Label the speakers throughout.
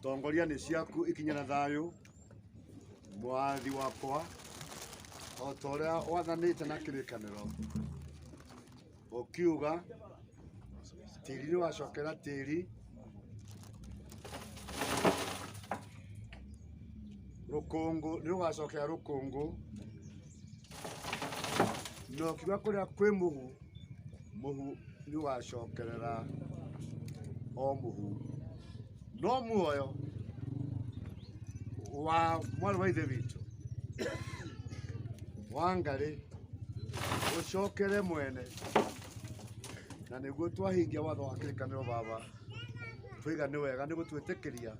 Speaker 1: Tongoria nĩ ciaku ikinye na thayũ mwathi wakwa, o ta ũrĩa wathanĩte na kĩrĩkanĩro ũkiuga tĩri nĩ wacokera tĩri, rũkũngũ nĩ rũgacokera rũkũngũ, na ũkiuga kũrĩa kwĩ mũhu, mũhu nĩ ũgacokerera o mũhu. No muoyo wa mwarĩ wa ithe witũ Wangarĩ ũcokere mwene, na nĩguo twahingia watho wa kĩrĩkanĩro baba, twaiga nĩ wega nĩ gũtwĩtĩkĩria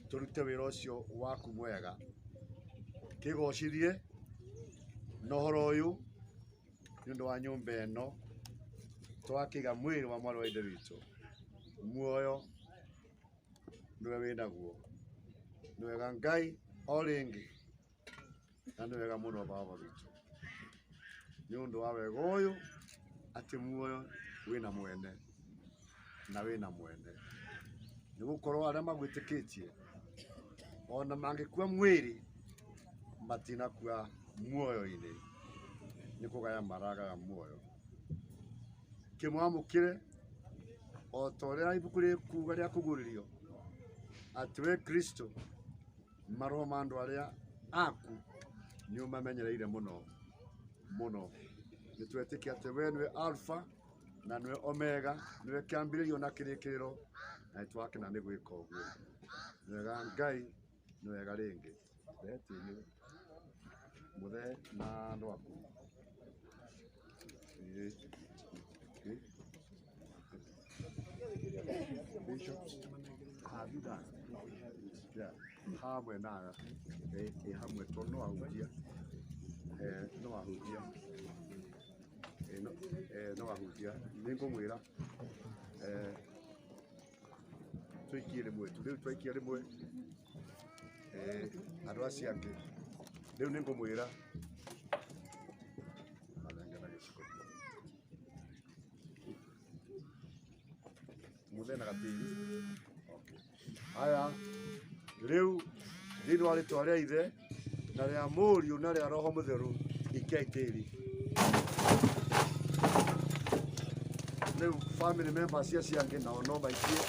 Speaker 1: tũrute wĩra ũcio waku mwega. Kĩgocithie na ũhoro ũyũ nĩ ũndũ wa nyũmba ĩno twakĩiga mwĩrĩ wa mwarĩ wa ithe witũ muoyo nĩwe wĩnaguo. Nĩ wega Ngai o rĩngĩ na nĩ wega mũno baba witũ nĩ ũndũ wa wega ũyũ atĩ muoyo wĩna mwene na wĩna mwene nĩ gũkorwo arĩa magwĩtĩkĩtie ona mangĩkua mwĩrĩ matinakua muoyo-inĩ nĩ kũgaya maragaya muoyo. Kĩmwamũkĩre o ta ũrĩa ibuku rĩkuga rĩa kũguũrĩrio atĩ we Kristo maroho ma andũ arĩa aku nĩ ũmamenyereire mũno mũno. Nĩ twetĩkia atĩ we nĩwe Alpha na nĩwe Omega, nĩwe kĩambĩrĩrio na kĩrĩkĩrĩro, na nĩ twakena nĩ gwĩka ũguo. Nĩ wega Ngai, nĩ wega rĩngĩ. Rehe tĩri ũyũ, mũthee na andũ aku. Ĩĩ. Ĩĩ. Bishop, have you done? Yeah. Hamwe na ĩ hamwe tondũ no ahunjia. No ahunjia. No ahunjia. Nĩ ngũmwĩra tũikie rĩmwe tu. Rĩu twaikia rĩmwe andũ acio angĩ rĩu nĩ ngũmwĩra manengera gĩciko. Mũthee na gatĩri. Okay. Haya, rĩu thĩinĩ wa rĩtwa rĩa Ithe na rĩa Mũriũ na rĩa Roho Mũtheru ikiai tĩri. Rĩu family members acio angĩ nao no maikie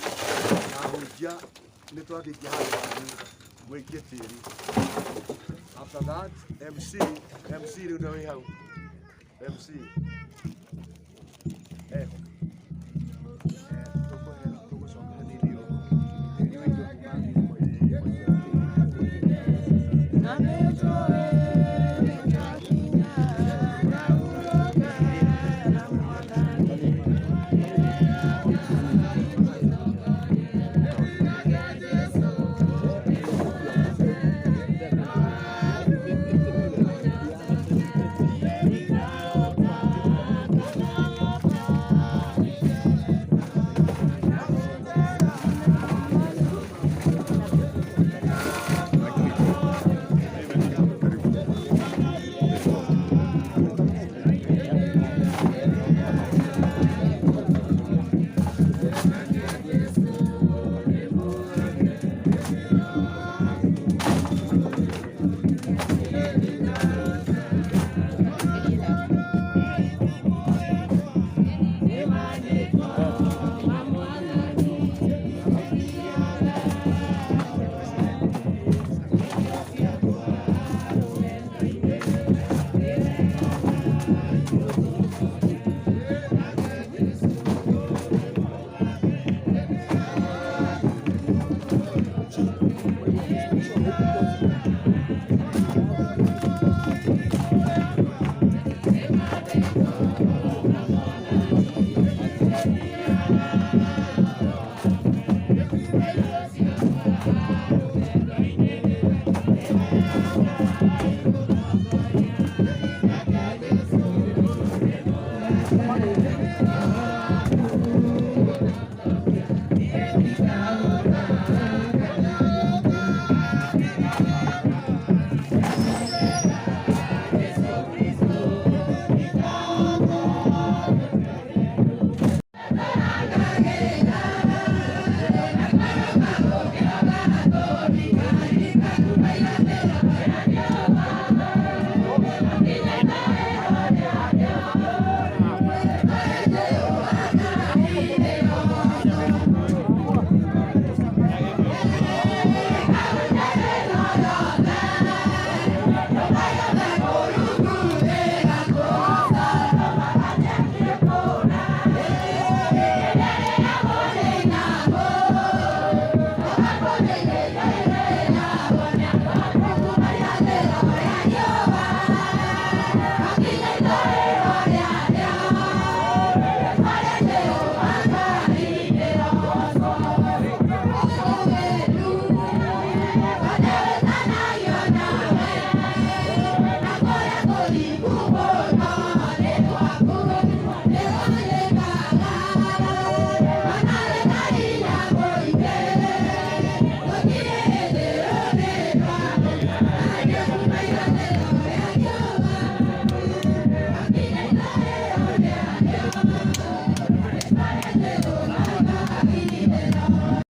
Speaker 1: na ahunjia nĩ twakĩikia handũ hanyu mũikie tĩri. After that, MC, MC rĩu nĩwe wĩ hau. MC.